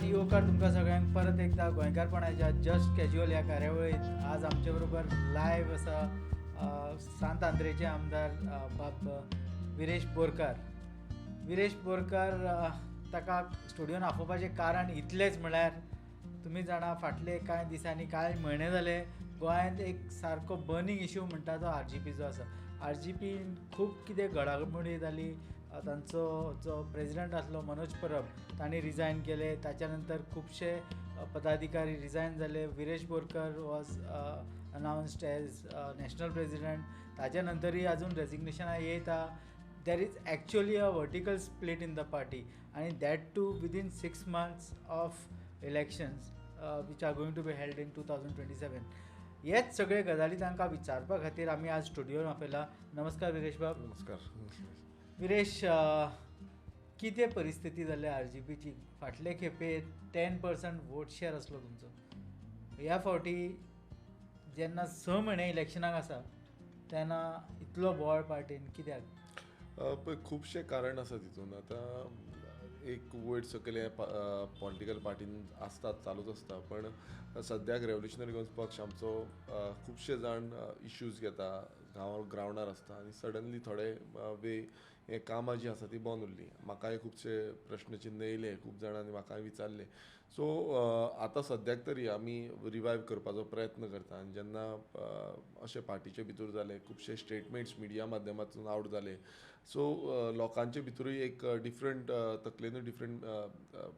आणि येवकार तुमकां सगळ्यांक परत एकदा गोंयकारपणाच्या जस्ट कॅज्युअल ह्या कार्यावळीत. आज आमचे बरोबर लायव्ह आसा सांत आंद्रेचे आमदार बाब विरेश बोरकार. विरेश बोरकार ताका स्टुडियोन आपोवपाचें कारण इतलेंच म्हळ्यार तुमी जाणा फाटले कांय दिसांनी कांय म्हयने जाले गोंयांत एक सारको बर्निंग इश्यू म्हणटा तो आरजीपीचो आसा. आरजीपीन खूब कितें घडामोडी जाली. तांचो जो प्रेजिडंट आसलो मनोज परब तांणी रिजायन केलें. ताच्या नंतर खुबशे पदाधिकारी रिजायन जाले. Viresh Borkar was announced as national president. ताच्या नंतरूय अजून रेजिग्नेशनां येता. There is actually a vertical split in the party आनी that too within 6 months of elections which are going to be held in 2027. हेच सगळे गजाली तांकां विचारपा खातीर आमी आज स्टुडियोन आपयला. नमस्कार विरेश बाब. नमस्कार विरेश. कितें परिस्थिती जाल्या आरजीपीची? फाटले खेपे 10% वोट शेअर आसलो तुमचो. ह्या फावटी जेन्ना 6 म्हयने इलेक्शनाक आसा तेन्ना इतलो बोवाळ पार्टीन कित्याक? पळय खुबशें कारण आसा तितून. आतां एक वयर सकयल हे पॉलिटिकल पार्टीन आसतात, चालूच आसता. पण सद्याक रेवोल्युशनरी गोवन्स पक्ष आमचो खुबशे जाण इश्यूज घेता, गांवार ग्रावंडार आसता आनी सडनली थोडे वे हे कामां जीं आसा ती बंद उरली. म्हाकाय खुबशे प्रश्नचिन्न येयले, खूब जाणांनी म्हाकाय विचारलें. सो आतां सद्याक तरी आमी रिवायव करपाचो प्रयत्न करता. आनी जेन्ना अशें पार्टीचे भितर जालें, खुबशे स्टेटमेंट्स मिडिया माध्यमांतून आवट जाले, सो लोकांचे भितरूय एक डिफरंट तकलेनूय डिफरंट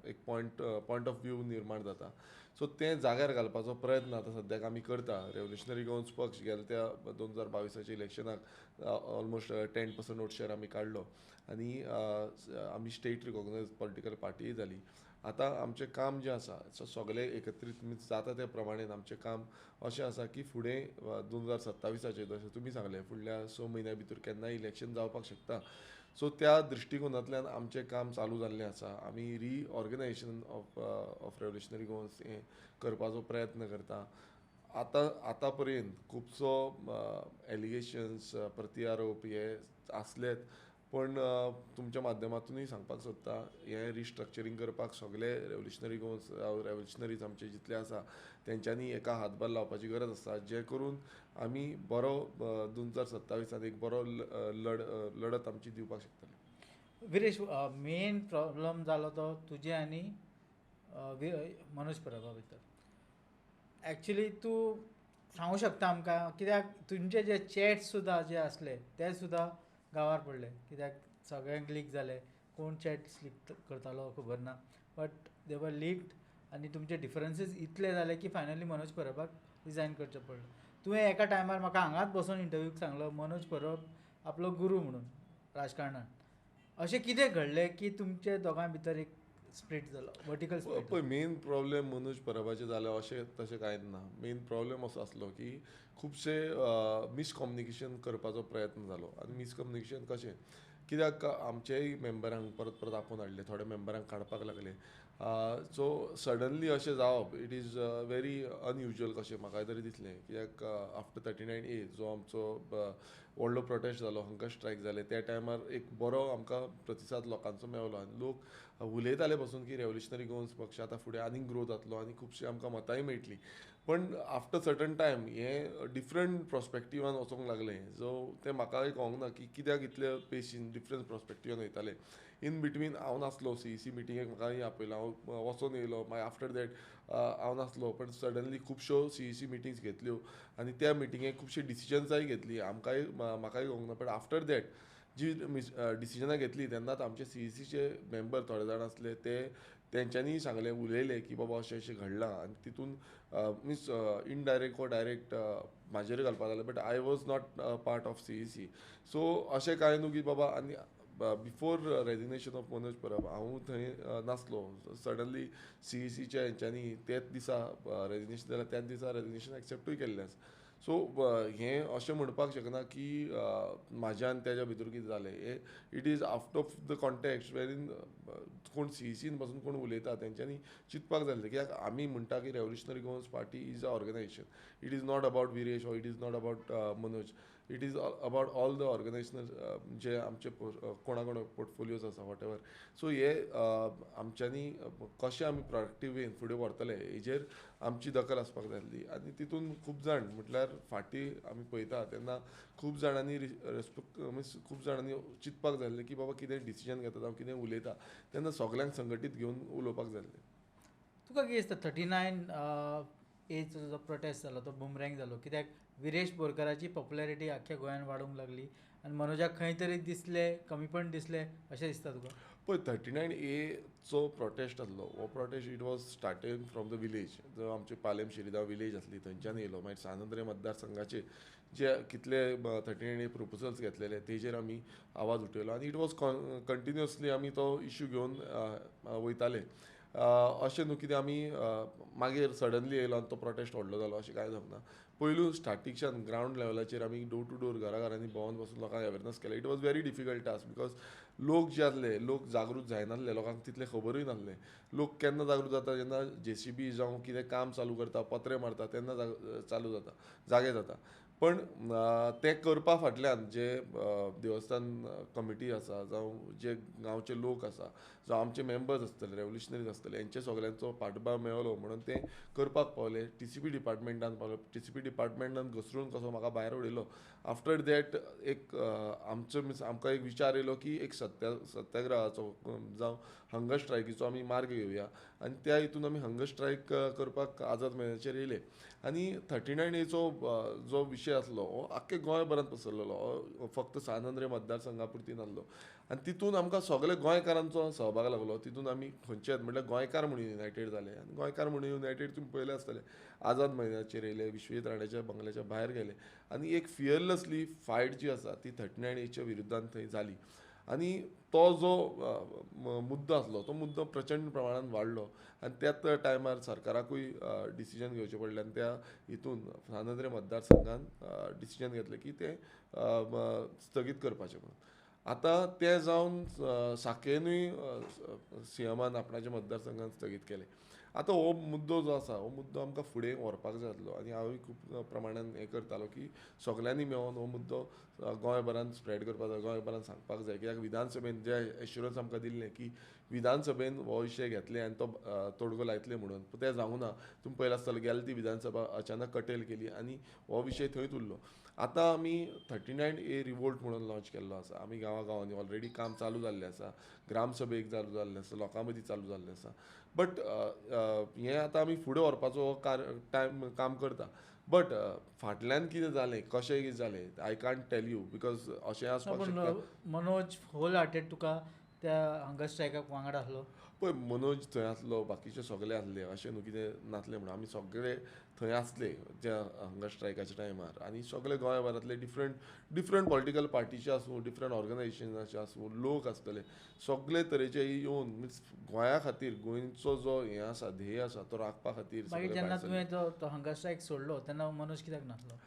एक पॉयंट ऑफ व्यू निर्माण जाता. सो तें जाग्यार घालपाचो प्रयत्न आतां सद्याक आमी करता. रेवोल्युशनरी गोवन्स पक्ष गेल्या त्या 2022 इलेक्शनाक ऑलमोस्ट 10% वोट शेअर आमी काडलो आनी आमी स्टेट रिकॉग्नायज पॉलिटिकल पार्टीय जाली. आतां आमचें काम जें आसा सगळें एकत्रीत जाता त्या प्रमाणे आमचें काम अशें आसा की फुडें 2027 जशें तुमी सांगलें फुडल्या 6 म्हयन्या भितर केन्नाय इलेक्शन जावपाक शकता. सो त्या दृश्टिकोनांतल्यान आमचें काम चालू जाल्लें आसा. आमी रिऑर्गनायजेशन ऑफ रेवोल्युशनरी गोवन्स हें करपाचो प्रयत्न करता. आतां आतां पर्यंत खुबसो एलिगेशन्स, प्रतिआरोप हे आसलेच, पण तुमच्या माध्यमांतूनय सांगपाक सोदता हें रिस्ट्रक्चरींग करपाक सगळे रेवोल्युशनरी गोवन्स रेवोल्युशनरीज आमचे जितले आसा तेंच्यांनी एका हातभार लावपाची गरज आसा, जे करून आमी बरो 2027 एक बरो लढत आमची दिवपाक शकतले. विरेश, मेन प्रॉब्लम जालो तो तुजे आनी मनोज परबा भितर. एक्चुली तूं सांगू शकता आमकां कित्याक तुमचे जे चॅट्स सुद्दां जे आसले ते सुद्दां गांवार पडले? कित्याक सगळ्यांक लीक जाले. कोण चॅट्स लीक करतालो खबर ना, बट they were leaked आनी तुमचे डिफरन्सीस इतले जाले की फायनली मनोज परबाक रिजायन करचें पडलें. तुवें एका टायमार म्हाका हांगाच बसून इंटरव्यूक सांगलो मनोज परब आपलो गुरू म्हणून राजकारणान. अशें कितें घडलें की तुमचे दोगां भितर एक स्प्लीट जालो, वर्टिकल स्प्लीट? पळय, मेन प्रॉब्लेम मनोज परबाचें जालें अशें तशें कांयच ना. मेन प्रॉब्लेम असो आसलो की खुबशे मिसकम्युनिकेशन करपाचो प्रयत्न जालो. आनी मिसकम्युनिकेशन कशें, कित्याक आमचेय मेंबरांक परत परत आपोवन हाडले, थोडे मेंबरांक काडपाक लागले. सो सडनली अशें जावप it is very unusual कशें म्हाका तरी दिसलें. कित्याक आफ्टर 39A जो आमचो व्हडलो प्रोटेस्ट जालो, हंगर स्ट्रायक जाले, त्या टायमार एक बरो आमकां प्रतिसाद लोकांचो मेवलो आनी लोक उलयताले पसून की रेवोल्युशनरी गोवन्स पक्ष आतां फुडें आनीक ग्रो जातलो आनी खुबशी आमकां मतांय मेळटलीं. पण आफ्टर सर्टन टायम हें डिफरंट प्रोस्पेक्टिवान वचोंक लागलें. सो तें म्हाकाय कळोंक ना की कित्याक इतले पेशीन डिफरंट प्रोस्पेक्टिवान वयताले. इन बिटवीन हांव नासलो, सीईसी मिटिंगेक म्हाका आपयलो, हांव वचोन येयलो. मागीर आफ्टर that हांव नासलो, पण सडनली खुबश्यो सीईसी मिटिंग्स घेतल्यो आनी त्या मिटिंगेक खुबशी डिसिजन्साय घेतली. आमकांय म्हाकाय कळोंक ना, पण आफ्टर that जी डिसिजनां घेतली तेन्नाच आमचे सीईसीचे मेंबर थोडे जाण आसले ते तेंच्यांनी सांगलें, उलयले की बाबा अशें अशें घडलां. आनी तितून मिन्स इनडायरेक्ट वा डायरेक्ट म्हाजेर घालपाक लागले, but I was not part of CEC. So अशें कांय न्हू की बाबा. आनी before resignation of Manoj Parab हांव थंय नासलो. सडनली सीईसीच्या हेंच्यांनी त्याच दिसा रेजिग्नेशन जालें, त्याच दिसा रेजिग्नेशन एक्सेप्टूय केल्लें आसा. सो हें अशें म्हणपाक शकना की म्हाज्या आनी तेज्या भितर कितें जालें. It is out of the context wherein कोण सीईसीन पासून कोण उलयता तेंच्यांनी चिंतपाक जाय आसलें. कित्याक आमी म्हणटा की Revolutionary Goans Party is a organisation. It is not about Viresh or it is not about Manoj. It is about all the organisational जे आमचे कोणा कोणा पोर्टफोलियोज आसा what ever. सो हे आमच्यांनी कशें आमी प्रोडक्टीव वेन फुडें व्हरतले हेजेर आमची दखल आसपाक जाय आसली. आनी तितून खूब जाण म्हटल्यार फाटीं आमी पळयता तेन्ना खूब जाणांनी रेस्पेक्ट मिन्स खूब जाणांनी चिंतपाक जाय आसलें की बाबा कितें डिसिजन घेता जावं कितें उलयता तेन्ना सगल्यांक संघटीत घेवन उलोवपाक जाय आसलें. तुका कितें दिसता 39 एचो जो प्रोटेस्ट जालो तो बुमरँग जालो कित्याक विरेश बोरकाराची पॉप्युलरिटी आख्ख्या गोंयान वाडूंक लागली आनी मनोजाक खंय तरी दिसलें कमीपण दिसलें अशें दिसता तुका? पळय 39Aचो प्रोटेस्ट आसलो हो protest it was started from the village. जो आमचे पालेम शिरिदांव विलेज आसली थंयच्यान येयलो. मागीर सान आंद्रे मतदारसंघाचे जे कितले 39A proposals घेतलेले तेजेर आमी आवाज उठयलो आनी it was continuously आमी तो इश्यू घेवन वयताले. अशें न्हू कितें आमी मागीर सडनली येयलो आनी तो प्रोटेस्ट व्हडलो जालो अशें कांय जावंक ना. पयलू स्टार्टिंगच्यान ग्रावंड लेवलाचेर आमी डोर टू डोर घरा घरांनी भोंवन बसून लोकांक अवेरनस केलें. It was very difficult task because लोक जे आसले लोक जागृत जायनासले, लोकांक तितलें खबरूय नासलें. लोक केन्ना जागृत जाता जेन्ना जेसीबी जावं कितें काम चालू करता पत्रे मारता तेन्ना चालू जाता जागे जाता. पण तें करपा फाटल्यान जे देवस्थान कमिटी आसा जावं जे गांवचे लोक आसा जावं आमचे मेंबर्स आसतले रेवोल्युशनरीज आसतले हेंचे सगल्यांचो पाठबळ मेळलो म्हणून तें करपाक पावले. टीसीपी डिपार्टमेंटान पावलो. टीसीपी डिपार्टमेंटान घसरून कसो म्हाका भायर उडयलो. आफ्टर that एक आमचो मिन्स आमकां एक विचार येयलो की एक सत्याग्रहाचो जावं हंगर स्ट्रायकीचो आमी मार्ग घेवया आनी त्या हितून आमी हंगर स्ट्रायक करपाक आझाद मैदानाचेर येयले. आनी 39Aचो जो विशय आसलो हो आख्खे गोंयभरांत पसरलेलो, फक्त सान आंद्रे मतदारसंघा पुरती नासलो. आनी तितून आमकां सगळे गोंयकारांचो सहभाग लागलो. तितून आमी खंयचेच म्हटल्यार गोंयकार म्हणून युनायटेड जाले आनी गोंयकार म्हणून युनायटेड तुमी पळयलें आसतलें आझाद मैदानाचेर येयले, विश्वजीत राण्याच्या बंगल्याच्या भायर गेले आनी एक फियरलेसली फायट जी आसा ती 39Aच्या विरुद्धान थंय जाली. आनी तो जो मुद्दो आसलो तो मुद्दो प्रचंड प्रमाणान वाडलो आनी त्याच टायमार सरकाराकूय डिसिजन घेवचें पडलें आनी त्या हितून सान आंद्रे मतदारसंघान डिसिजन घेतलें की तें स्थगीत करपाचें म्हणून. आतां तें जावन साकेनूय सीएमान आपणाच्या मतदारसंघान स्थगीत केलें. आतां हो मुद्दो जो आसा हो मुद्दो आमकां फुडें व्हरपाक जाय आसलो आनी हांवूय खूब प्रमाणान हें करतालो की सगल्यांनी मेळोन हो मुद्दो गोंयभरान स्प्रेड करपाक जाय, गोंयभरान सांगपाक जाय. कित्याक विधानसभेन जे एश्युरन्स आमकां दिल्लें की विधानसभेन हो विशय घेतले आनी तो तोडगो लायतले म्हणून, तें जावंक ना. तुमी पळयलां आसतलें गेले ती विधानसभा अचानक कटेल केली आनी हो विशय थंयच उरलो. आतां आमी 39A revolt म्हणून लॉन्च केल्लो आसा. आमी गांवा गांवांनी ऑलरेडी काम चालू जाल्लें आसा, ग्रामसभेक चालू जाल्लें आसा, लोकां मदीं चालू जाल्लें आसा. बट हें आतां आमी फुडें व्हरपाचो टायम काम करता. बट फाटल्यान कितें जालें कशें कितें जालें I can't tell you because अशें आसपाक शकता. मनोज होल हार्टेड तुका त्या हंगर स्ट्रायकाक वांगडा आसलो? पळय मनोज थंय आसलो, बाकीचे सगळे आसले, अशें न्हू कितें नासलें म्हणून. आमी सगळे थंय आसले त्या हंगर स्ट्रायकाच्या टायमार आनी सगळे गोंयभरांतले डिफरंट डिफरंट पॉलिटिकल पार्टीचे आसूं, डिफरंट ऑर्गनायझेशनाचे आसूं, लोक आसतले सगळे तरेचे येवन मिन्स गोंया खातीर गोंयचो जो हें आसा ध्येय आसा तो राखपा खातीर. मागीर जेन्ना तुवें तो हंगर स्ट्रायक सोडलो तेन्ना मनोज कित्याक नासलो?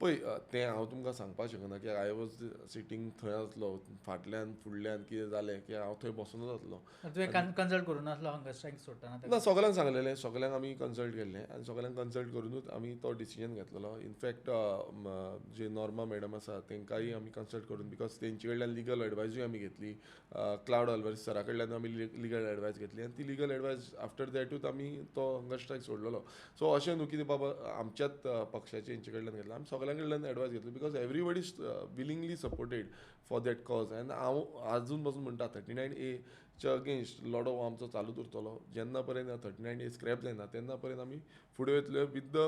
पळय तें हांव तुमकां सांगपाक शकना की I was sitting थंय आसलो फाटल्यान फुडल्यान कितें जालें की हांव थंय बसोनूच आसलो. तुवें कन्सल्ट करूं नासलो हंगर स्ट्रायक सोडटना? ना, सगल्यांक सांगलेलें, सगल्यांक आमी कन्सल्ट केल्लें आनी सगल्यांक कन्सल्ट करुनूच आमी तो डिसिजन घेतलेलो. इनफॅक्ट जे नॉर्मा मॅडम आसा तेंकांय आमी कन्सल्ट करून because तेंचे कडल्यान लिगल एडवायजूय आमी घेतली, क्लावड अल्वारीस सरा कडल्यान आमी लिगल एडवायज घेतली आनी ती लिगल एडवायज आफ्टर दॅटूच आमी तो हंगर स्ट्रायक सोडलेलो. सो अशें न्हू कितें बाबा आमच्याच पक्षाचे हेंचे कडल्यान घेतला, आमी सगळ्यां कडल्यान एडवायज घेतली because everybody willingly supported for that cause. आनी हांव आजून पासून म्हणटा 39Aच्या अगेन्स्ट लढो हो आमचो चालूच उरतलो. जेन्ना पर्यंत 39A scrap जायना तेन्ना पर्यंत आमी फुडें वयतले with the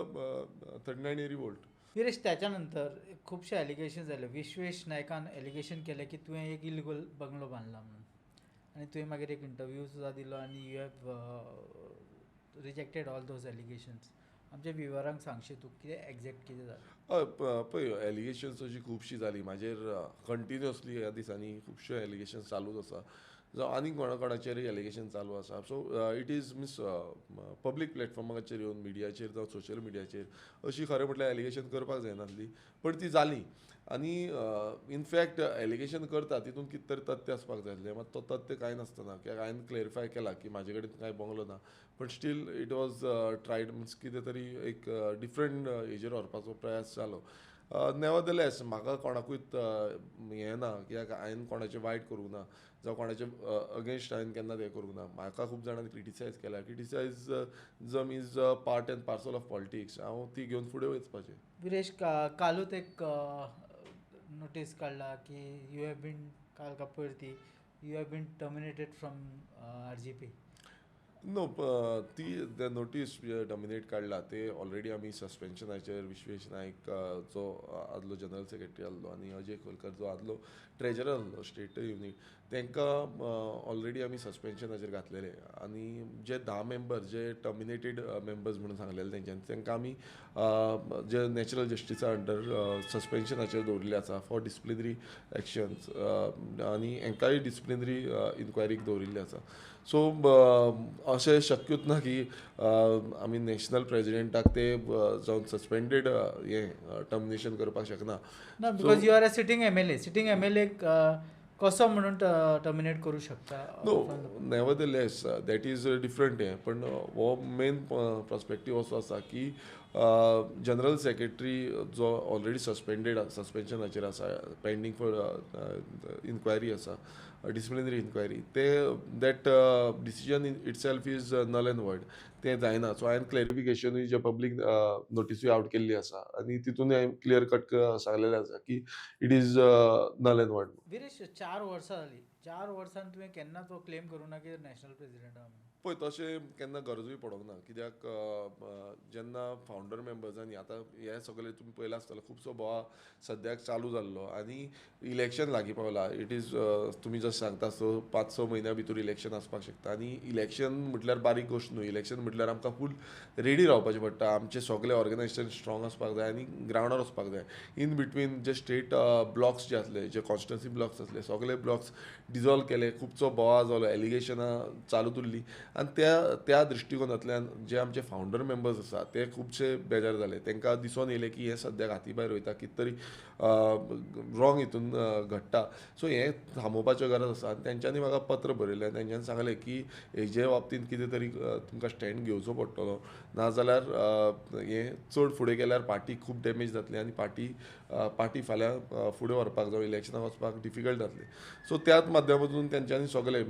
39A revolt. Viresh, त्याच्या नंतर खुबशे एलिगेशन जाले. विश्वेश नायकान एलिगेशन केलें की तुवें एक इलिगल बंगलो बांदला म्हणून आनी तुवें मागीर एक इंटरव्यू सुद्दां दिलो आनी you have rejected all those allegations. आमच्या व्युवरांक सांगशी तूं कितें एग्जॅक्ट कितें जालें? हय, पळय एलिगेशन्स अशी खुबशीं जालीं म्हाजेर कंटिन्युअसली ह्या दिसांनी खुबश्यो एलिगेशन्स चालूच आसा. जावं आनीक कोणा कोणाचेरूय एलिगेशन चालू आसा. So it is means public प्लॅटफॉर्माचेर येवन मिडियाचेर जावं सोशल मिडियाचेर अशी खरें म्हटल्यार एलिगेशन करपाक जायनासली, पण ती जाली. आनी इनफॅक्ट एलिगेशन करता तितून कितें तरी तथ्य आसपाक जाय आसलें, मात तो तथ्य कांय नासतना कित्याक हांवें क्लेरिफाय केला की म्हाजे कडेन कांय बंगलो ना, पण still it was tried means कितें तरी एक डिफरंट हेजेर व्हरपाचो प्रयास जालो. नेवरदलेस म्हाका कोणाकूय हें ना कित्याक हांवें कोणाचें वायट करूंक ना जावं कोणाचें अगेन्स्ट हांवें केन्ना तें करूंक ना. म्हाका खूब जाणांनी क्रिटिसायज केला. Criticism is part and parcel of politics. हांव ती घेवन फुडें वचपाचें. विरेश, कालूच एक नोटीस काडला की you have been, काल का पयर ती, you have been terminated from RGP. No, ती नोटीस टर्मिनेट काडला ते ऑलरेडी आमी सस्पेन्शनाचेर विश्वेश नायक जो आदलो जनरल सेक्रेटरी आसलो आनी अजय खोलकर जो आदलो ट्रेजरर आसलो स्टेट युनीट, तांकां ऑलरेडी आमी सस्पेन्शनाचेर घातलेले. आनी जे 10 मेंबर्स जे टर्मिनेटेड मेंबर्स म्हणून सांगलेले तेंच्यांनी, तांकां आमी जे नॅचरल जस्टिसा अंडर सस्पेन्शनाचेर दवरिल्ले आसा फॉर डिसिप्लिनरी एक्शन्स, आनी हांकांय डिसिप्लिनरी इन्क्वायरीक दवरिल्ले आसा. सो अशें शक्यूच ना की आमी नॅशनल प्रेजिडेंटाक ते जावन सस्पेंडेड हें टर्मिनेशन करपाक शकना. ना, because you are a sitting MLA. Sitting MLA कसो म्हणून टर्मिनेट करूं शकता? No, nevertheless that is different हें. पण हो मेन पर्सपेक्टीव असो आसा की जनरल सेक्रेटरी जो ऑलरेडी सस्पेंडेड सस्पेन्शनाचेर आसा, पेंडींग फॉर इन्क्वायरी आसा, डिसिप्लिनरी इन्क्वायरी, ते that decision in itself is null and void, तें जायना. सो हांवें क्लॅरिफिकेशनूय जे पब्लीक नोटिसूय आवट केल्ली आसा आनी तितून हांवें क्लियर कट सांगलेलें आसा की it is null and void. Viresh, 4 वर्सां जालीं, 4 वर्सान तुवें केन्नाच हो क्लेम करूं ना की नॅशनल प्रेजिडेंट आहा म्हणून? पळय, तशें केन्ना गरजूय पडोंक ना, कित्याक जेन्ना फावंडर मेंबर्सांनी आतां हें सगळें तुमी पळयलां आसतलें, खुबसो बोवाळ सद्याक चालू जाल्लो आनी इलेक्शन लागीं पावला. It is तुमी जशें सांगता 5-6 म्हयन्या भितर इलेक्शन आसपाक शकता आनी इलेक्शन म्हटल्यार बारीक गोश्ट न्हू. इलेक्शन म्हटल्यार आमकां फूल रेडी रावपाचें पडटा, आमचें सगळें ऑर्गनायजेशन स्ट्रॉंग आसपाक जाय आनी ग्रावंडार वचपाक जाय. इन बिटवीन जे स्टेट ब्लॉक्स जे आसले, जे कॉन्स्टिट्युएन्सी ब्लॉक्स आसले, सगळे ब्लॉक्स डिजॉल्व केले, खुबसो बोवाळ जालो, एलिगेशनां चालूच उरलीं. आनी त्या त्या दृश्टिकोनांतल्यान जे आमचे फावंडर मेंबर्स आसा ते खुबशे बेजार जाले. तांकां दिसून येयलें की हें सद्याक हाती भायर वयता, कितें तरी रॉंग हितून घडटा. सो हें थांबोवपाचें गरज आसा. आनी तेंच्यांनी म्हाका पत्र बरयलें आनी तेंच्यांनी सांगलें की हेजे बाबतींत कितें तरी तुमकां स्टँड घेवचो पडटलो, नाजाल्यार हें चड फुडें गेल्यार पार्टी खूब डॅमेज जातली आनी पार्टी पार्टी फाल्यां फुडें व्हरपाक जावं इलेक्शनाक वचपाक डिफिकल्ट जातलें. सो त्याच माध्यमातून तेंच्यांनी सगळे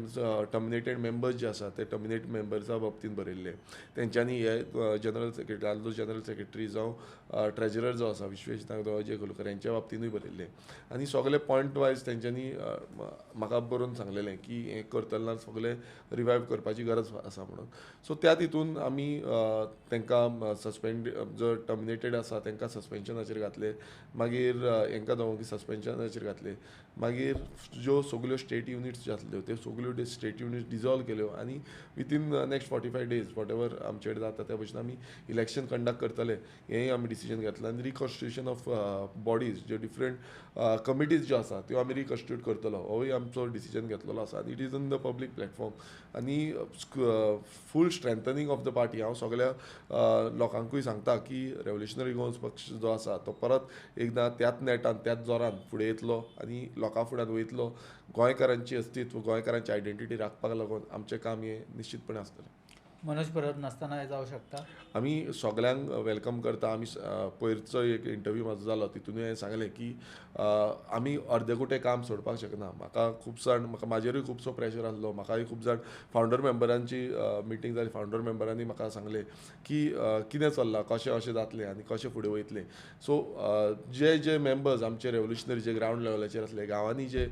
टर्मिनेटेड मेंबर्स जे आसा ते टर्मिनेट मेंबर्सा बाबतींत बरयल्ले. तेंच्यांनी हे जनरल सेक्रेटरी, आदलो जनरल सेक्रेटरी जावं ट्रेजरर जो आसा विश्वेश नायक, अजय खोलकर हेंच्या बाबतीनूय बरयल्ले. आनी सगळे पॉयंट वायज तेंच्यांनी म्हाका बरोवन सांगलेलें की हें करतना सगळें रिवायव करपाची गरज आसा म्हणून. सो त्या तितून आमी तांकां सस्पेंड जो टर्मिनेटेड आसा तांकां सस्पेन्शनाचेर घातले, मागीर हांकां दोगांक सस्पेन्शनाचेर घातले, मागीर ज्यो सगल्यो स्टेट युनिट्स ज्यो आसल्यो त्यो सगल्यो स्टेट युनिट्स डिजॉल्व केल्यो आनी within next 45 days whatever आमचे कडेन जाता त्या भशेन आमी इलेक्शन कंडक्ट करतले हेंय आमी डिसिजन घेतलें. आनी रिकॉन्स्टिट्यूशन ऑफ बॉडीज ज्यो डिफरंट कमिटीज ज्यो आसा त्यो आमी रिकॉन्स्टिट्यूट करतलो होय आमचो डिसिजन घेतलेलो आसा. आनी it is in the public platform आनी full strengthening of the party. हांव सगल्या लोकांकूय सांगता की रेव्होल्युशनरी गोवन्स पक्ष जो आसा तो परत एकदां त्याच नेटान त्याच जोरान फुडें येतलो आनी लोकां फुड्यान वयतलो. गोंयकारांची अस्तित्व, गोंयकारांची आयडेंटिटी राखपाक लागून आमचें काम हें निश्चितपणे आसतलें. मनोज परब नासतना हें जावं शकता? आमी सगल्यांक welcome करता. आमी पयरचो एक इंटरव्यू म्हाजो जालो तितूनय हांवें सांगलें की आमी अर्देकुटें काम सोडपाक शकना. म्हाका खूब जाण, म्हाका म्हाजेरूय खुबसो प्रेशर आसलो, म्हाकाय खूब जाण फावंडर मेंबरांची मिटींग जाली, फावंडर मेंबरांनी म्हाका सांगलें की कितें चल्लां, कशें अशें जातलें आनी कशें फुडें वयतलें. सो जे जे मेंबर्स आमचे रेव्होल्युशनरी जे ग्रावंड लेवलाचेर आसले, गांवांनी जे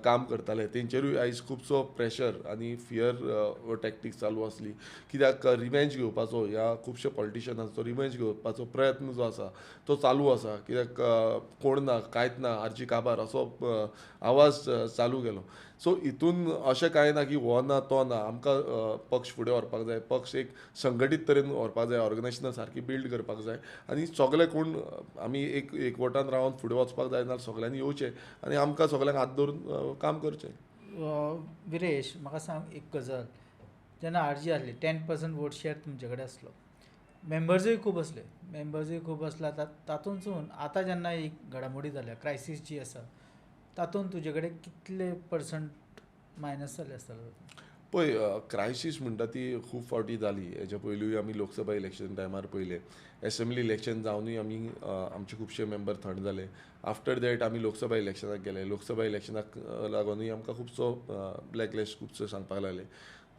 काम करताले तेंचेरूय आयज खुबसो प्रेशर आनी फियर टॅक्टिक्स चालू आसली. कित्याक रिवेंज घेवपाचो ह्या खुबशे पॉलिटिशनांचो रिवेंज घेवपाचो प्रयत्न जो आसा तो चालू आसा. कित्याक कोण ना कांयच ना आरजी काबार असो आवाज चालू केलो. सो हितून अशें कांय ना की हो ना तो ना, आमकां पक्ष फुडें व्हरपाक जाय, पक्ष एक संघटीत तरेन व्हरपाक जाय, ऑर्गनायजेशनां सारकी बिल्ड करपाक जाय आनी सगळे कोण आमी एक एकवटान रावन फुडें वचपाक जाय, नाजाल्यार सगळ्यांनी येवचें आनी आमकां सगळ्यांक हात धरून काम करचें. विरेश, म्हाका सांग एक गजाल, जेन्ना आरजी आसली 10% वोट शेअर तुमचे कडेन आसलो, मेंबर्सूय खूब आसले, मेंबर्सूय खूब आसले, तातूंतसून आतां जेन्ना एक घडामोडी जाल्या, क्रायसीस जी आसा, तातूंत तुजे कडेन कितले पर्संट मायनस जाले आसतले? पळय, क्रायसीस म्हणटा ती खूब फावटी जाली. हेच्या पयलूय आमी लोकसभा इलेक्शन टायमार पयलें, एसेंब्ली इलेक्शन जावनूय आमी आमचे खुबशे मेंबर थंड जाले. आफ्टर that आमी लोकसभा इलेक्शनाक गेले. लोकसभा इलेक्शनाक लागूनय आमकां खुबसो ब्लॅकलॅश खुबसो सांगपाक लागले.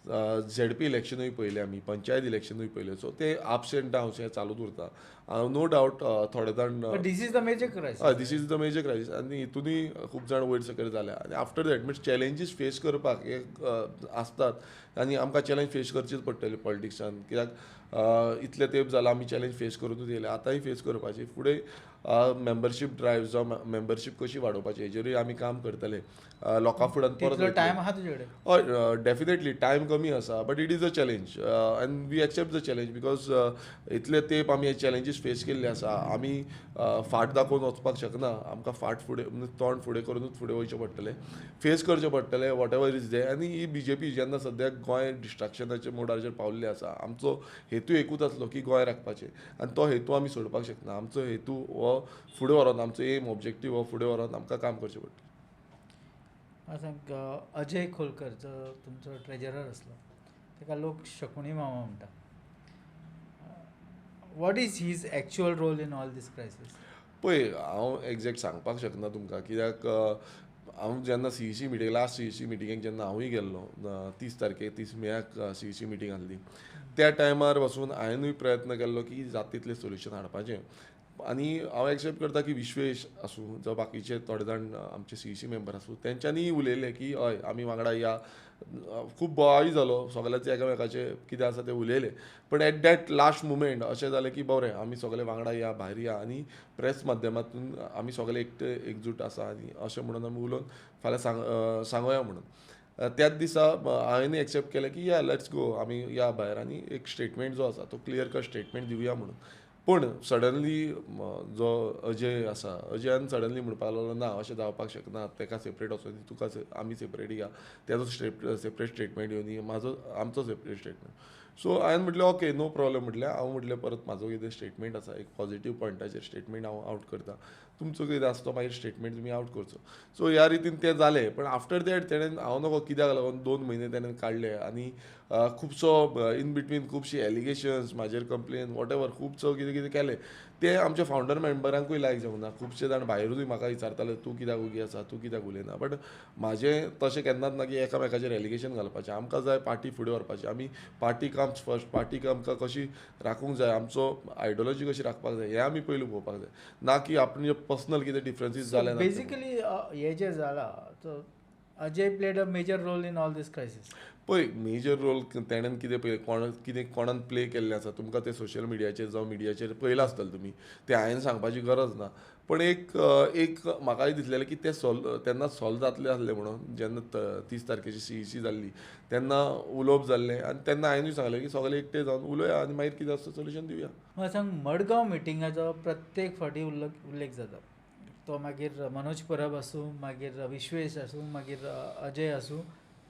झेडपी इलेक्शनूय पळयलें आमी, पंचायत इलेक्शनूय पळयलें. सो ते अप्स एंड डावन्स हे चालूच उरता, नो डावट. थोडे जाण This is the major crisis. This is the major crisis आनी हितूनय खूब जाण वयर सकयल जाल्या. आनी after that means challenges face करपाक एक आसतात आनी आमकां चॅलेंज फेस करचीच पडटली पॉलिटिक्सान, कित्याक इतले तेंप जाला आमी चॅलेंज फेस करुनूच येयले, आतांय फेस करपाची. फुडें मेंबरशीप ड्रायव्ह जावं मेंबरशीप कशी वाडोवपाची हेजेरूय आमी काम करतले. लोकां फुड्यान परत टायम आहा तुजे कडेन? हय, डेफिनेटली टायम कमी आसा, but it is a challenge and we accept the challenge because इतले तेंप आमी हे चॅलेंजीस फेस केल्ले आसा. आमी फाट दाखोवन वचपाक शकना, आमकां फाट फुडें तोंड फुडें करुनूच फुडें वयचें पडटलें, फेस करचें पडटलें what ever is they. आनी ही बी जे पी जेन्ना सद्याक गोंय डिस्ट्रक्शनाच्या मोडाचेर पावल्लें आसा, आमचो हेतू एकूच आसलो की गोंय राखपाचें आनी तो हेतू आमी सोडपाक शकना. आमचो हेतू हो फुडें व्हरोन, आमचो एम ऑब्जेक्टीव हो फुडें व्हरोन आमकां काम करचें पडटलें. सांग, अजय खोलकर जो तुमचो ट्रेजरर आसलो ताका लोक शकुनी मामा म्हणटा, what is his actual role in all this crisis? पळय, हांव एग्जॅक्ट सांगपाक शकना तुमकां, कित्याक हांव जेन्ना CEC meeting, last CEC मिटिंगेक जेन्ना हांवूय गेल्लो 30 तारखेक, 30 मेयाक CEC meeting आसली, त्या टायमार वचून हांवेनूय प्रयत्न केल्लो की जाता तितलें सोल्युशन हाडपाचें. आनी हांव एक्सेप्ट करता की विश्वेश आसूं जावं बाकीचे थोडे जाण आमचे CEC member आसूं, तेंच्यांनीय उलयलें की हय आमी वांगडा या, खूब बोवाळूय जालो, सगळ्यांचे एकामेकाचे कितें आसा तें उलयलें. पण एट that last मुमेंट अशें जालें की बरें आमी सगळे वांगडा या, भायर या आनी प्रेस माध्यमांतून आमी सगळे एकटे एकजूट आसा आनी अशें म्हणून आमी उलोवन फाल्यां सांगोया म्हणून. त्याच दिसा हांवें एक्सेप्ट केलें की या let's go, आमी या भायर आनी एक स्टेटमेंट जो आसा तो क्लियर कट स्टेटमेंट दिवया म्हणून. पूण सडनली जो अजय आसा, अजयान सडनली म्हणपाक लागलो ना अशें जावपाक शकना, ताका सेपरेट वचों दी, तुका आमी सेपरेट या, तेजो सेपरेट स्टेटमेंट येवनी, म्हाजो आमचो सेपरेट स्टेटमेंट. सो हांवें म्हटलें ओके नो प्रॉब्लम म्हटलें हांव, म्हटलें परत म्हाजो कितें स्टेटमेंट आसा एक पॉझिटीव पॉयंटाचेर स्टेटमेंट हांव आवट करता, तुमचो कितें आसा तो मागीर स्टेटमेंट तुमी आवट करचो. सो ह्या रितीन तें जालें. पण आफ्टर that तेणेन हांव नको कित्याक लागून 2 म्हयने तेणेन काडले आनी खुबसो इन बिटवीन खुबशी एलिगेशन्स म्हाजेर कंप्लेन what ever खुबसो कितें कितें केलें, तें आमच्या फावंडर मेंबरांकूय लायक जावंक ना. खुबशे जाण भायरूय म्हाका विचारताले तूं कित्याक ओगी आसा, तूं कित्याक उलयना. बट म्हाजें तशें केन्नाच ना की एकामेकाचेर एलिगेशन घालपाचें. आमकां जाय पार्टी फुडें व्हरपाची, आमी पार्टी कम्स फर्स्ट, पार्टीक आमकां कशी राखूंक जाय, आमचो आयडियोलॉजी कशी राखपाक जाय हें आमी पयलू पळोवपाक जाय, ना की आपणे पर्सनल कितें डिफरन्सीस जाले. बेसिकली हे जें जालां, Ajay played a major role in all this crisis. पळय, मेजर रोल तेणेन कितें पळय कोण कितें कोणान प्ले केल्लें आसा तुमकां तें सोशल मिडियाचेर जावं मिडियाचेर पळयलां आसतलें तुमी, तें हांवें सांगपाची गरज ना. पण एक एक म्हाकाय दिसलेलें की तें सॉल्व तेन्ना सॉल्व जातलें आसलें म्हणून जेन्ना 30 तारखेची CEC जाल्ली तेन्ना उलोवप जाल्लें आनी तेन्ना हांवेनूय सांगलें की सगळे एकटे जावन उलोवया आनी मागीर कितें आसता सोल्युशन दिवया. म्हाका सांग, मडगांव मिटिंगाचो प्रत्येक फावटी उल्लेख जाता, तो मागीर मनोज परब आसूं, मागीर विश्वेश आसूं, मागीर अजय आसूं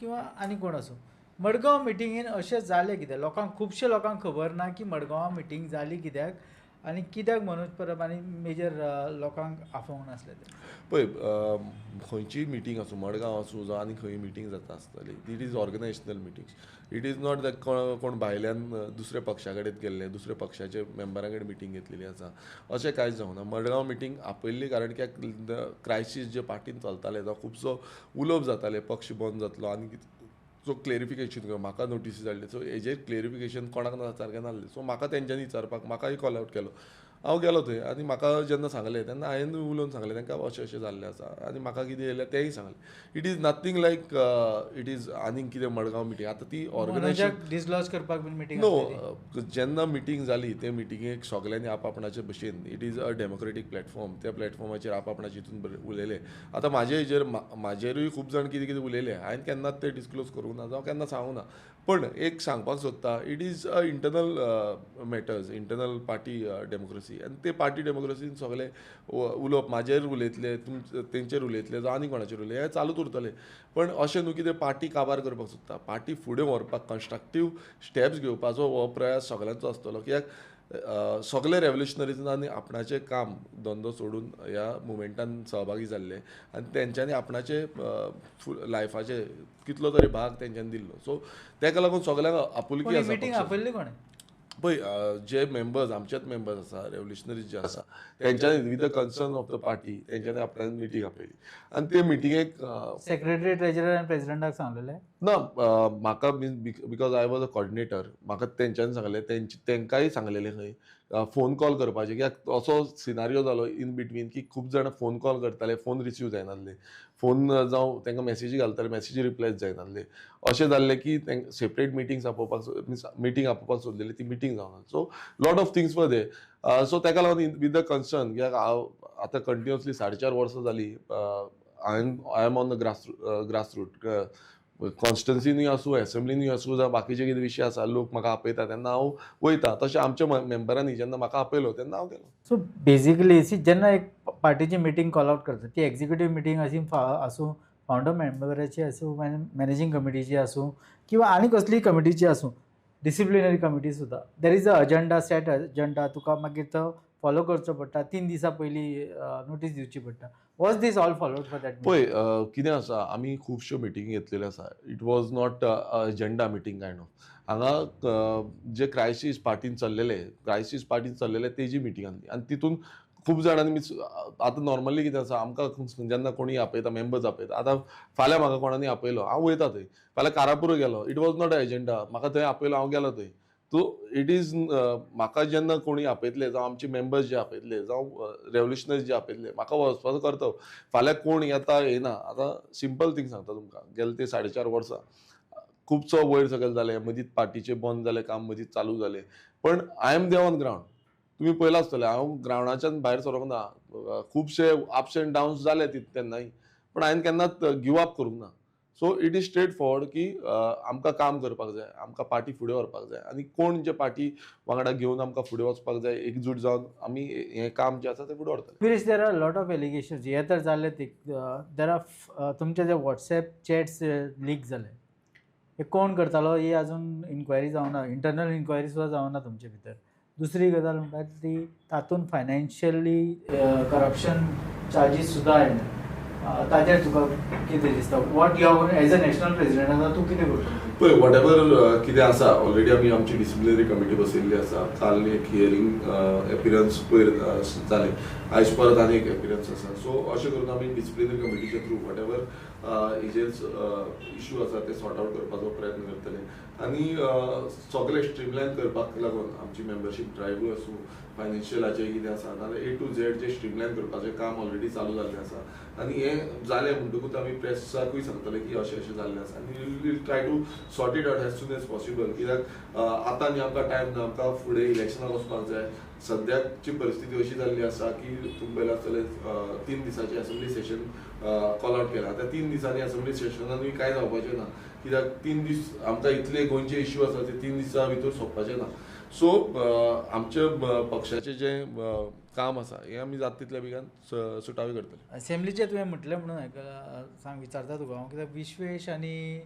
किंवा आनी कोण आसूं, मडगांव मिटिंगेन अशें जालें कित्याक? लोकांक, खुबशे लोकांक खबर ना की मडगांवां मिटींग जाली कित्याक आनी कित्याक मनोज परब आनी मेजर लोकांक आफोवंक नासलें तें. पळय, खंयचीय मिटींग आसूं, मडगांव आसूं जावं आनी खंय मिटींग जाता आसतली, it is organisational meetings, it is not that कोण भायल्यान दुसऱ्या पक्षा कडेन गेल्ले, दुसऱ्या पक्षाचे मेंबरां कडेन मिटींग घेतलेली आसा, अशें कांयच जावंक ना. मडगांव मिटींग आपयल्ली कारण की क्रायसीस जे पार्टीन चलताले जावं खुबसो उलोवप जातालें, पक्ष बंद जातलो आनी सो क्लेरिफिकेशन म्हाका नोटीसी धाडली, सो हेजेर क्लेरिफिकेशन कोणाक ना सारकें नासलें. सो म्हाका तेंच्यांनी विचारपाक म्हाकाय कॉल आवट केलो, हांव गेलो थंय आनी म्हाका जेन्ना सांगलें तेन्ना हांवें उलोवन सांगलें तांकां अशें अशें जाल्लें आसा आनी म्हाका कितें येयलें तेंय सांगलें. It is nothing like it is आनीक कितें मडगांव मिटींग आतां ती ऑर्गनायजेशन डिसलॉज करपाक बीन मिटींग नो, जेन्ना मिटींग जाली ते मिटिंगेक सगल्यांनी आप आपणाचे भशेन, it is a democratic platform, त्या प्लॅटफॉर्माचेर आप आपणाचे हितून उलयले. आतां म्हाजे हेजेर म्हाजेरूय खूब जाण कितें कितें उलयले, हांवें केन्नाच तें डिसक्लोज करूंक ना जावं केन्ना सांगूंक ना. पण एक सांगपाक सोदता, it is a internal matters, internal party democracy. Democracy आनी ते पार्टी डेमोक्रेसीन सगळे उलोवप म्हाजेर उलयतले, तेंचेर उलयतले, जावं आनी कोणाचेर उलयतले, हें चालूच उरतलें. पण अशें न्हू की ते पार्टी काबार करपाक सोदता, पार्टी फुडें व्हरपाक कन्स्ट्रक्टीव स्टेप्स घेवपाचो हो प्रयास सगळ्यांचो आसतलो. कित्याक सगळे रेवोल्युशनरीजांनी आपणाचें काम धंदो सोडून ह्या मुवमेंटान सहभागी जाल्ले आनी तेंच्यांनी आपणाचे लायफाचे कितलो तरी भाग तेंच्यांनी दिल्लो. सो तेका लागून सगळ्यांक आपुलकी आसा. मिटींग आपयल्ली कोणें? पळय जे मेंबर्स आमचेच मेंबर्स आसा, रेवोल्युशनरीज जे आसा, तेंच्यांनी with the concern of the party तेंच्यांनी आपल्यान मिटींग आपयली आनी ते मिटिंगेक सेक्रेटरी, ट्रेजरर आनी प्रेसिडेंटाक सांगलेलें ना. म्हाका because I was a coordinator, म्हाका तेंच्यांनी सांगलें, तेंकांय सांगलेलें खंय फोन कॉल करपाचें. कित्याक असो सिनारियो जालो इन बिटवीन की खूब जाणां फोन कॉल करताले, फोन रिसीव जायनासले, फोन जावं तांकां मॅसेजी घालताले, मॅसेजी रिप्लायज जायनासले. अशें जाल्लें की तांकां सेपरेट मिटिंग्स आपोवपाक, मिन्स मिटींग आपोवपाक सोदलेली, ती मिटींग जावना. So lot of things were there. So ताका लागून विथ the concern, कित्याक हांव आतां कंटिन्युअसली 4.5 वर्सां जाली I am on the grass root, कॉन्स्टिट्युन्सीनूय आसूं, एसेंब्लीनूय आसूं, जावं बाकीचे कितें विशय आसा, लोक म्हाका आपयता तेन्ना हांव वयता. तशें आमच्या मेंबरांनी जेन्ना म्हाका आपयलो तेन्ना हांव गेलो. सो बेजिकली जेन्ना एक पार्टीची मिटींग कॉल आवट करता, ती एक्झिक्युटीव मिटींग अशी आसूं, फावंडर मेंबराची आसूं, मॅनेजींग कमिटीची आसूं, किंवा आनी कसलीय कमिटीची आसूं, डिसिप्लिनरी कमिटी सुद्दां, there is a agenda, set agenda, तुका मागीर तो फॉलो करचो पडटा, 3 दिसां पयलीं नोटीस दिवची पडटा. Was this all followed for that? पळय कितें आसा, आमी खुबश्यो मिटिंगी घेतलेल्यो आसा. It was not agenda meeting kind of. हांगा जे क्रायसीस पार्टीन चल्लेले, क्रायसीस पार्टीन चल्लेले तेजी मिटींग आसली आनी तितून खूब जाणांनी मीन्स आतां नॉर्मली कितें आसा, आमकां जेन्ना कोणी आपयता, मेंबर्स आपयता, आतां फाल्यां म्हाका कोणांनी आपयलो, हांव वयता थंय. फाल्यां कारापूर गेलो, it was not a agenda, म्हाका थंय आपयलो, हांव गेलो थंय. सो it is म्हाका जेन्ना कोणी आपयतले, जावं आमचे मेंबर्स जे आपयतले, जावं रेवोल्युशनरीज जे आपयतले, म्हाका वचपाचो कर्तव्य. फाल्यां कोण येता येना, आतां सिंपल थींग सांगता तुमकां, गेले ते 4.5 वर्सां खुबसो वयर सकयल जालें, मदींच पार्टीचें बंद जालें काम, मदींच चालू जालें, पण I am there on ground. तुमी पळयलां आसतलें, हांव ग्रावंडाच्यान भायर सरोंक ना. खुबशे अप्स एंड डावन्स जाले तेन्नाय, पण हांवें केन्नाच गिव अप करूंक ना. So it is straight forward की आमकां काम करपाक जाय, आमकां पार्टी फुडें व्हरपाक जाय आनी कोण जे पार्टी वांगडा घेवन आमकां फुडें वचपाक जाय, एकजूट जावन आमी हें काम जें आसा तें फुडें व्हरतले. Viresh, there are lot of allegations, हे तर जाले ते, there are तुमचे जे वॉट्सएप चॅट्स लीक जाले, हे कोण करतालो ही अजून इन्क्वायरी जावना, इंटरनल इन्क्वायरी सुद्दां जावना तुमचे भितर. दुसरी गजाल म्हणटा ती तातूंत फायनान्शियली करप्शन चार्जीस सुद्दां आयले, ताजेर तुका कितें दिसता? What you as a national president आसा, तूं कितें करतलो? पळय what ever कितें आसा, ऑलरेडी आमी आमची डिसिप्लिनरी कमिटी बसयल्ली आसा. काल एक हियरींग एपिरन्स पयर जालें, आयज परत आनी एक एपिरन्स आसा. सो अशें करून आमी डिसिप्लिनरी कमिटीच्या थ्रू what ever हेजेर इशू आसा ते सॉर्ट आवट करपाचो प्रयत्न करतले आनी सगळें स्ट्रीमलायन करपाक लागून आमची मेंबरशीप ड्रायव्हूय आसूं, फायनान्शियलाचें कितें आसा, नाजाल्यार ए टू झेड जे स्ट्रीमलायन करपाचें काम ऑलरेडी चालू जाल्लें आसा. आनी हें जालें म्हणटकूच आमी प्रेसाकूय सांगतले की अशें अशें जाल्लें आसा आनी we'll try to sort it out as soon as possible. कित्याक आतां न्ही आमकां टायम ना, आमकां फुडें इलेक्शनाक वचपाक जाय. सद्याची परिस्थिती अशी जाल्ली आसा की तुमी पळयलां आसतलें, 3 दिसांचें असेंब्ली सेशन कॉल आवट केलां. आतां 3 दिसांनी असेंब्ली सेशनानूय कांय जावपाचें ना, कित्याक 3 दीस आमकां इतले गोंयचे इश्यू आसा ते 3 दिसां भितर सोंपपाचे ना. सो आमच्या पक्षाचें जें काम आसा हें आमी जाता तितल्या बेगान सुटावें करतले. असेंब्लीचें तुवें म्हटलें म्हणून सांग विचारता तुका हांव, कित्याक विश्वेश आनी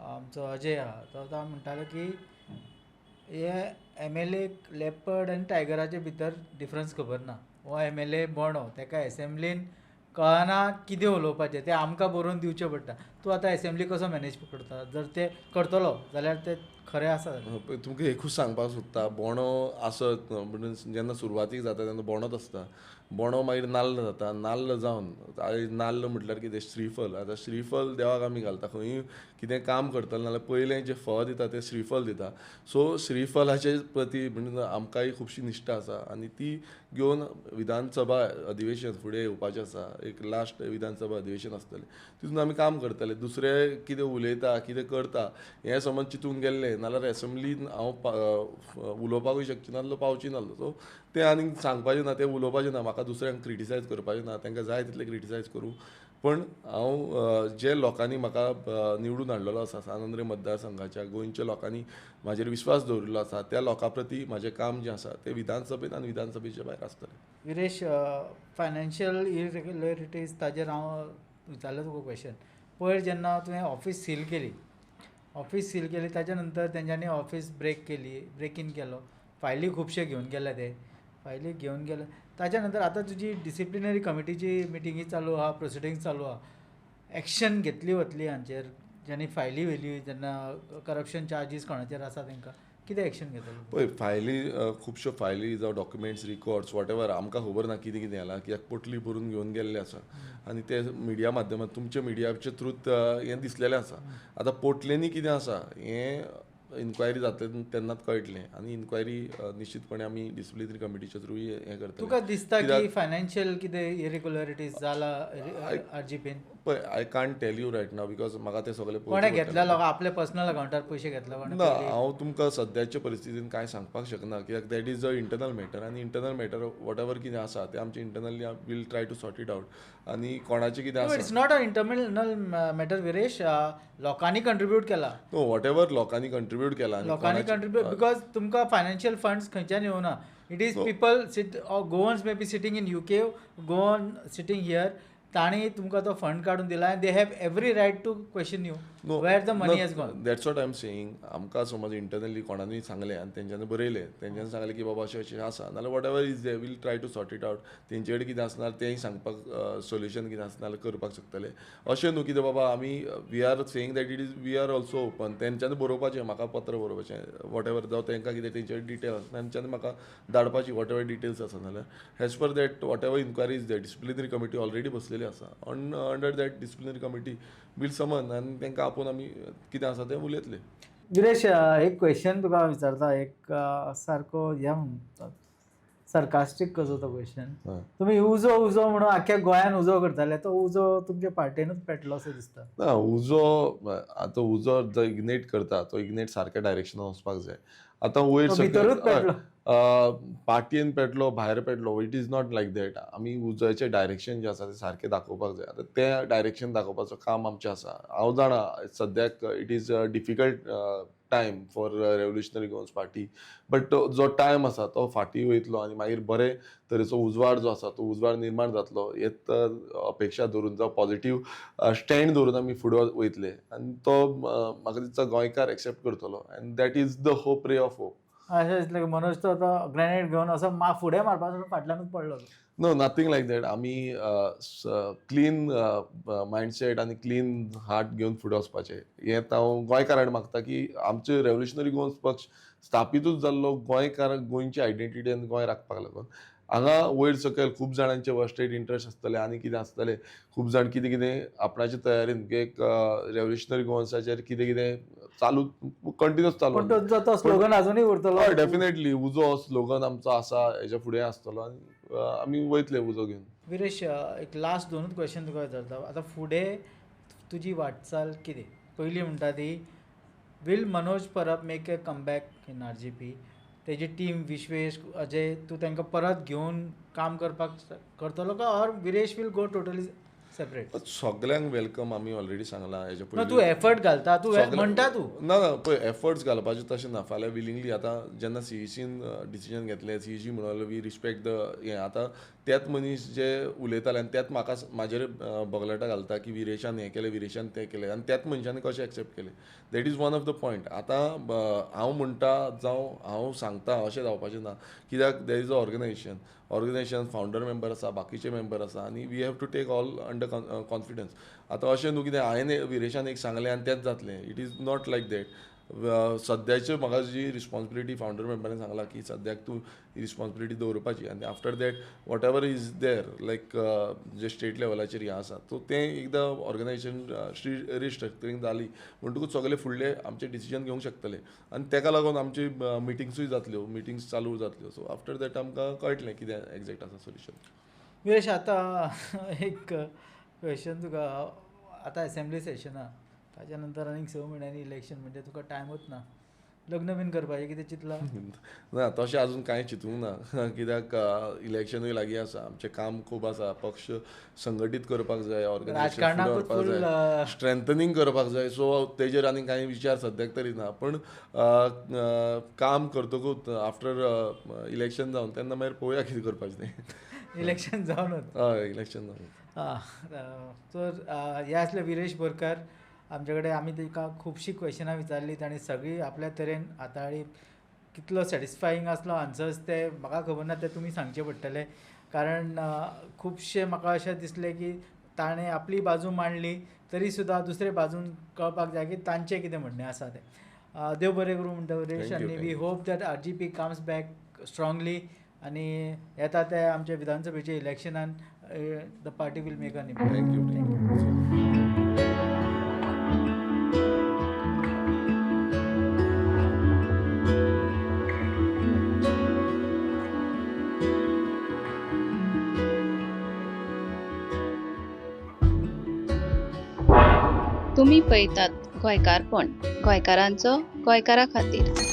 आमचो अजय आहा तो आतां म्हणटालो की हे MLA leopard आनी टायगराचे भितर डिफरन्स खबर ना. हो MLA बोंडो, ताका एसेंब्लीन कळना कितें उलोवपाचें, तें आमकां बरोवन दिवचें पडटा. तूं आतां एसेंब्ली कसो मॅनेज करता? जर ते करतलो जाल्यार ते खरें आसा जाल्यार. तुमकां एकूच सांगपाक सोदता, बोंडो आसत म्हणून जेन्ना सुरवातीक जाता तेन्ना बोंडोच आसता, बोंडो मागीर नाल्ल जाता, नाल्ल जावन नाल्ल म्हटल्यार कितें, श्रीफल. आतां श्रीफल देवाक आमी घालता, खंयूय कितें काम करतले नाल्यार पयलें जें फळ दिता तें श्रीफल दिता. सो श्रीफलाचे प्रती म्हणजे आमकांय खुबशी निश्ठा आसा आनी ती घेवन विधानसभा अधिवेशन फुडें येवपाचें आसा, एक लास्ट विधानसभा अधिवेशन आसतलें, तितून आमी काम करतले. दुसरें कितें उलयता कितें करता हें समज चिंतून गेल्लें नाल्यार एसेंब्लीन हांव उलोवपाकूय शकचो नासलो, पावची नासलो. सो तें आनीक सांगपाचें ना, तें उलोवपाचें ना, म्हाका दुसऱ्यांक क्रिटिसायज करपाचें ना, तांकां जाय तितलें क्रिटिसायज करूं, पण हांव जे लोकांनी म्हाका निवडून हाडलेलो आसा, सान आंद्रे मतदारसंघाच्या गोंयच्या लोकांनी म्हाजेर विस्वास दवरिल्लो आसा, त्या लोकां प्रती म्हाजें काम जें आसा तें विधानसभेंत आनी विधानसभेच्या भायर भायर आसतले. विरेश, फायनान्शियल इरेग्युलरिटीज ताजेर हांव विचारलें तुका क्वेश्चन. पयर जेन्ना तुवें ऑफिस सील केली, ऑफिस सील केली ताच्या नंतर तेंच्यांनी ऑफिस ब्रेक केली, ब्रेक इन केलो, फायली खुबशे घेवन गेले, ते फायली घेवन गेले. ताच्या नंतर आतां तुजी डिसिप्लिनरी कमिटीची मिटिंगी चालू आहा, प्रोसिडींग चालू आहा, एक्शन घेतली वतली हांचेर ज्यांनी फायली व्हेली, जेन्ना करप्शन चार्जीस कोणाचेर आसा तांकां कितें एक्शन घेतलो? पळय, फायली खुबश्यो फायली जावं डॉक्युमेंट्स रिकॉर्ड्स what ever आमकां खबर ना कितें कितें जालां, कित्याक पोटली भरून घेवन गेल्ले आसा आनी ते मिडिया माध्यमात तुमच्या मिडियाचे थ्रू हें दिसलेलें आसा. आतां पोटलेनी कितें आसा हें इन्क्वायरी जातलें तेन्नाच कळटलें आनी इन्क्वायरी निश्चितपणे आमी डिसिप्लिनरी कमिटीच्या थ्रू हें करतले. तुका दिसता की फायनान्शियल कितें इरेग्युलरिटीज जाला आरजीपीन? पळय, I can't tell you right now because म्हाका ते सगळे कोणें घेतला, लोकां आपल्या पर्सनल अकावंटार पयशे घेतला? ना, हांव तुमकां सद्याच्या परिस्थितीन कांय सांगपाक शकना कित्याक that is a internal matter आनी इंटरनल मॅटर what ever कितें आसा तें आमचें internally will try to sort it out आनी कोणाचें कितें आसा. It's not a internal matter Viresh, लोकांनी कंट्रिब्यूट केला. नो, what ever लोकांनी कंट्रिब्यूट केला, लोकांनी कंट्रिब्यूट because तुमकां फायनान्शियल फंड्स खंयच्यान येवना. It is people sit Goans may be sitting in UK, Goan sitting here, तांणी तुमकां तो फंड काडून दिला आनी they have every right to question you where the money has gone. That's what I am saying. आमकां समज internally कोणानूय सांगलें आनी तेंच्यांनी बरयलें, तेंच्यांनी सांगलें की बाबा अशें अशें आसा, नाल्यार whatever is they will try to sort it out. तेंचे कडेन कितें आसणार तेंय सांगपाक सोल्युशन कितें आसना जाल्यार करपाक शकतले. अशें न्हू कितें बाबा आमी we are saying that it is we are also open. तेंच्यांनी बरोवपाचें, म्हाका पत्र बरोवपाचें what ever, जावं तेंकां कितें तेंचे कडेन डिटेल आसा तेंच्यांनी म्हाका धाडपाची what ever details आसा जाल्यार as per that whatever inquiry is that disciplinary committee already बसलेली आसा. Under that disciplinary committee will summon आनी तांकां आपोवन आमी कितें आसा तें उलयतले. विरेश, एक क्वेश्चन तुका विचारता, एक सारको हें म्हणटा सरकास्टीक कसो तो क्वेश्चन. तुमी उजो उजो म्हणून आख्ख्या गोंयान उजो करताले, तो उजो तुमच्या पार्टेनूच पेटलो असो दिसता. ना, उजो आतां उजो जो इग्नेट करता तो इग्नेट सारक्या डायरेक्शनान वचपाक जाय. आतां वयर भितरूच पेटलो, पार्टयेन पेटलो, भायर पेटलो, it is not like that. आमी उजोचे डायरेक्शन जें आसा तें सारकें दाखोवपाक जाय. आतां तें डायरेक्शन दाखोवपाचो काम आमचें आसा. हांव जाणा सद्याक it is a difficult time for Revolutionary Goans Party, but जो टायम आसा तो फाटीं वयतलो आनी मागीर बरे तरेचो उजवाड जो आसा तो उजवाड निर्माण जातलो हेच अपेक्षा धरून जावं पॉझिटीव स्टँड धरून आमी फुडें वयतले आनी तो म्हाका दिसता गोंयकार एक्सेप्ट करतलो and that is the hope, ray of hope. अशें दिसलें की मनोज तो आतां ग्रेनेड घेवन असो फुडें मारपाचो फाटल्यानूच पडलो. No, nothing like that. आमी क्लीन मायंडसेट आनी क्लीन हार्ट घेवन फुडें वचपाचें हें हांव गोंयकारांक मागता की आमचे रेव्होल्युशनरी गोवन्स पक्ष स्थापितूच जाल्लो गोंयकार, गोंयची आयडेंटिटी आनी गोंय राखपाक लागून. हांगा वयर सकयल खूब जाणांचे वर्स्टेड इंट्रस्ट आसतले आनी कितें आसतले, खूब जाण कितें कितें आपणाचे तयारेन एक रेव्होल्युशनरी गोवन्साचेर कितें कितें चालू कंटिन्यूस चालू. पण तो स्लोगन अजूनय उरतलो. हय, डेफिनेटली उजो स्लोगन आमचो आसा, हेच्या फुडें आसतलो आनी आमी वयतले उजो घेवन. विरेश, एक लास्ट दोनूच क्वेश्चन तुका विचारता. आतां फुडें तुजी वाटचाल कितें? पयली म्हणटा ती, will Manoj Parab make a comeback in RGP? तेजी टीम विश्वेश, अजय, तूं तांकां परत घेवन काम करपाक करतलो काय or Viresh will go totally separate? सगल्यांक welcome आमी ऑलरेडी सांगलां हेच्या पयलीं. तूं एफर्ट घालता, तूं म्हणटा तूं ना ना पळय, एफर्ट्स घालपाचें तशें ना. फाल्यां विलिंगली आतां जेन्ना सीईसीन डिसिजन घेतलें, सीईसी म्हणून we respect the हें. आतां त्याच मनीस जे उलयताले आनी त्याच म्हाका म्हाजेर बगलेटां घालता की विरेशान हें केलें, विरेशान तें केलें, आनी त्याच मनशान कशें एक्सेप्ट केलें, that is one of the point. आतां हांव म्हणटा जावं हांव सांगता अशें जावपाचें ना, कित्याक there is a organisation, organisation founder member आसा, बाकीचे मेंबर आसा आनी we have to take all under confidence. आतां अशें न्हू कितें हांवें विरेशान एक सांगलें आनी तेंच जातलें, it is not like that. सद्याचे म्हाका जी रिस्पॉन्सिबिलिटी फावंडर मेंबरान सांगला की सद्याक तूं रिस्पॉन्सिबिलिटी दवरपाची आनी after that whatever is there like J state लेवलाचेर हें आसा सो तें एकदां ऑर्गनायजेशन रिस्ट्रक्चरींग जाली म्हणटकूच सगळे फुडले आमचे डिसिजन घेवंक शकतले आनी तेका लागून आमची मिटिंग्सूय जातल्यो, मिटिंग्स चालू जातल्यो. सो आफ्टर that आमकां कळटलें कितें एग्जॅक्ट आसा सोल्युशन. विरेश, आतां एक क्वेश्चन तुका, आतां एसेंब्ली सेशना, ताच्या नंतर आनीक 6 म्हयन्यांनी इलेक्शन, म्हणजे तुका टायमूच ना. लग्न बीन करपाचें कितें चिंतलां? ना, तशें अजून कांय चिंतूंक ना, कित्याक इलेक्शनूय लागीं आसा, आमचें काम खूब आसा, पक्ष संघटीत करपाक जाय, ऑर्गनायजेशन फुडें राजकारणाकूच व्हरपाक फूल जाय, स्ट्रेंथनींग करपाक जाय. सो तेजेर आनी कांय विचार सद्याक तरी ना, पूण काम करतकूच आफ्टर इलेक्शन जावन तेन्ना मागीर पळोवया कितें करपाचें तें. इलेक्शन जावनूच? हय, इलेक्शन जावन. सो हे आसले विरेश बोरकार आमचे कडेन. आमी ताका खुबशीं क्वेशनां विचारलीं, ताणें सगळीं आपल्या तरेन हाताळ्ळी. कितलो सॅटिस्फायींग आसलो आन्सर्स ते म्हाका खबर ना, ते तुमी सांगचे पडटले, कारण खुबशे म्हाका अशें दिसलें की ताणें आपली बाजू मांडली तरी सुद्दां दुसरे बाजून कळपाक जाय की तांचें कितें म्हणणें आसा तें. देव बरें करूं म्हणटा विरेश, Thank you, आनी thank we you. Hope that RGP comes back strongly आनी येता ते आमच्या विधानसभेच्या इलेक्शनान the party will make an impact. Thank you, thank you so much. तुमी पळयतात गोंयकारपण, गोंयकारांचो गोंयकारा खातीर.